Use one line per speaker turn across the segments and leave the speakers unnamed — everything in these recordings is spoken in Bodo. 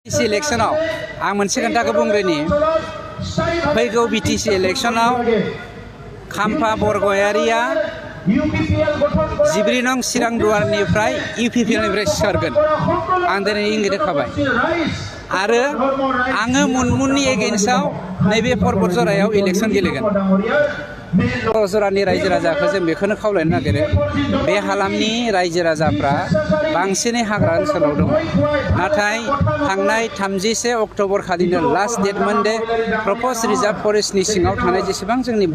बिटिसि इलेक्शनाव आं मोनसे खोथाखौ बुंग्रोनि फैगौ बिटिसि इलेक्शनाव खाम्फा बरगयारिया 14 नं चिरां दुवारनिफ्राय इउपिपिएलनिफ्राय सिखारगोन आं दिनै इंगित होखाबाय आरो आङो मुनमुननि एगेन्स्टआव नैबे पर्बतजरायाव इलेक्शन गेलेगोन। पर्बतजरानि रायजो राजाखौ जों बेखौनो खावलायनो नागिरो बे हालामनि रायजो राजाफ्रा बांसिनै हाग्रा ओनसोलाव दङ, नाथाय थांनाय 31 अक्ट'बर खालिनो लास्ट डेटमोन दे प्रप'ज रिजार्भ फरेस्टनि सिङाव थानाय जेसेबां जोंनि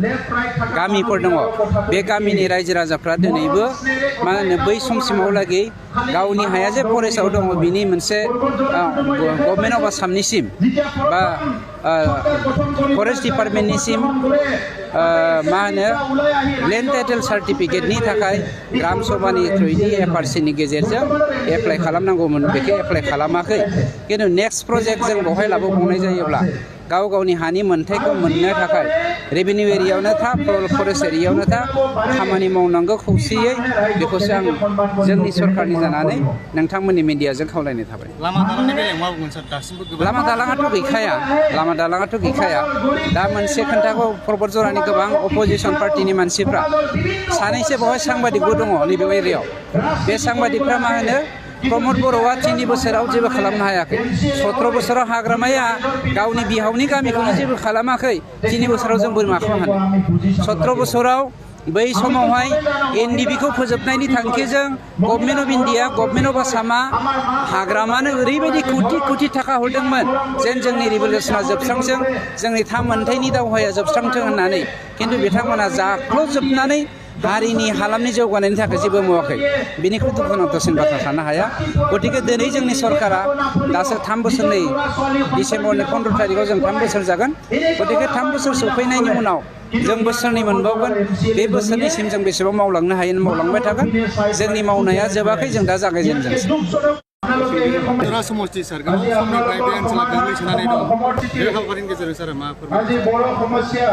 गामिफोर दङ बे गामिनि रायजो राजाफ्रा दिनैबो मा होनो बै समसिमावलागै गावनि हाया जे फरेस्टआव दङ बिनि मोनसे गभर्नमेन्ट अफ आसामनिसिम बा फरेस्ट डिपार्टमेन्टनिसिम मा होनो लेन्ड टाइटेल सार्टिफिकेटनि थाखाय ग्राम सभानि थ्रुयै एफआरसिनि गेजेरजों एप्लाइ खालामनांगौमोन, बेखौ एप्लाइ खालामाखै। खिन्थु नेक्स्ट प्रजेक्ट जों बेवहाय लाबोबावनाय जायोब्ला गाव गावनि हानि मोन्थाइखौ मोननो थाखाय रेभिनिउ एरियायावनो था फरेस्ट एरियायावनो था खामानि मावनांगौ खौसेयै, बेखौसो आं जोंनि सरकारनि जानानै नोंथांमोननि मिडियाजों खावलायनाय थाबाय। लामा दालाङाथ' गैखाया दा मोनसे खोन्थाखौ पर्बतजरानि गोबां अपोजिसन पार्टिनि मानसिफ्रा सानैसो बेवहाय सांबादिकबो दङ नैबे एरियायाव। बे सांबादिकफ्रा मा होनो प्रमद बर'आ 3 बोसोराव जेबो खालामनो हायाखै, 17 बोसोराव हाग्रामाया गावनि बिहावनि गामिखौनो जेबो खालामाखै, 3 बोसोराव जों बोरै माखौ हानो। 17 बोसोराव बै समावहाय एनडिबिखौ फोजोबनायनि थांखिजों government of India, government of आसामा हाग्रामानो ओरैबायदि कोटि थाखा हरदोंमोन जेन जोंनि रिभलिउसना जोबस्रांथों, जोंनि मोनथायनि दावहाया जोबस्रांथों होननानै, खिन्थु बिथांमोना जाख्ल'जोबनानै हारिनि हालामनि जौगानायनि थाखाय जेबो मावाखै। बेनिख्रुइ दुखुनांथावसिन बाथ्रा थानो हाया। गतिके दिनै जोंनि सरकारा दासो 3 बोसोरनि डिसेम्बरनि 15 तारिखआव जों 3 बोसोर जागोन। गतिके 3 बोसोर सफैनायनि उनाव जों बोसोरनै मोनबावगोन। बे बोसोरनिसिम जों बेसेबां मावलांनो हायो मावलांबाय थागोन। जोंनि मावनाया जोबाखै, जों दा जागायजेनदोंसो।
समष्टि सारगाव समनिफ्राय बे ओनसोला गोग्लैसोनानै दं। बे हाबाफारिनि गेजेरजों सारा मा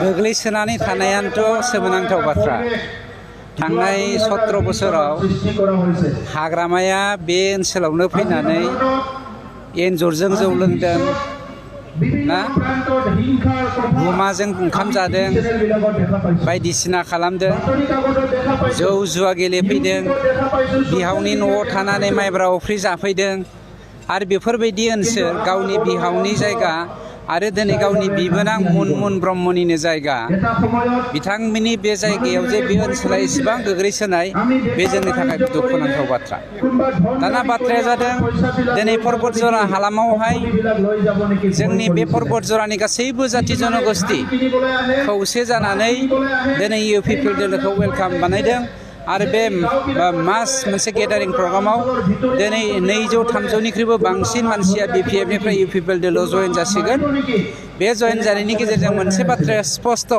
गोग्लैसोनानै थानायानोथ' सोमोनांथाव बाथ्रा। थांनाय 17 बोसोराव हाग्रामाया बे ओनसोलावनो फैनानै एन्जरजों जौ लोंदों ना, गुमाजों ओंखाम जादों, बायदिसिना खालामदों, जौ जुवा गेलेफैदों, बिहावनि न'आव थानानै माइब्रा अफ्रि जाफैदों आरो बेफोरबायदि ओनसोल गावनि बिहावनि जायगा आरो दिनै गावनि बिबोनां मुनमुन ब्रह्मनिनो जायगा, बिथांमोननि बे जायगायाव जे बे ओनसोला एसेबां गोग्लैसोनाय, बे जोंनि थाखाय दुखुनांथाव बाथ्रा। दाना बाथ्राया जादों दिनै पर्बतजरा हालामावहाय जोंनि बे पर्बतजरानि गासैबो जाथि जनगोष्ठी खौसे जानानै दिनै इउपिपिएल दोलोखौ वेलकाम बानायदों आरो बे मास मोनसे गेदारिं प्रग्रामाव दिनै 200-300निख्रुइबो बांसिन मानसिया बिपिएफनिफ्राय इउपिपिएल दोलोआव जयेन जासिगोन। बे जयेन जानायनि गेजेरजों मोनसे बाथ्राया स्पष्ट,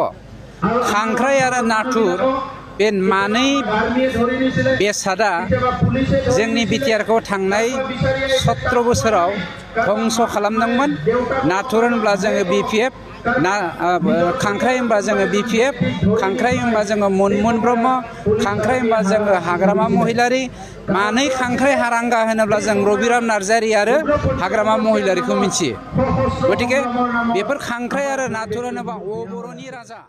खांख्राइ आरो नाथुर बे मानै बेसादा जोंनि बिटिआरखौ थांनाय 17 बोसोराव धंस खालामदोंमोन। नाथुर होनब्ला जोङो बिपिएफ, खांख्राइ होनबा जोङो बिपिएफ, खांख्राइ होनबा जोङो मुनमुन ब्रह्म, खांख्राइ होनबा जोङो हाग्रामा महिलारि, मानै खांख्राइ हारांगा होनोब्ला जों रबिराम नार्जारि आरो हाग्रामा महिलारिखौ मिथियो। गतिके बेफोर खांख्राइ आरो नाथुर होनोबा अबर'नि राजा।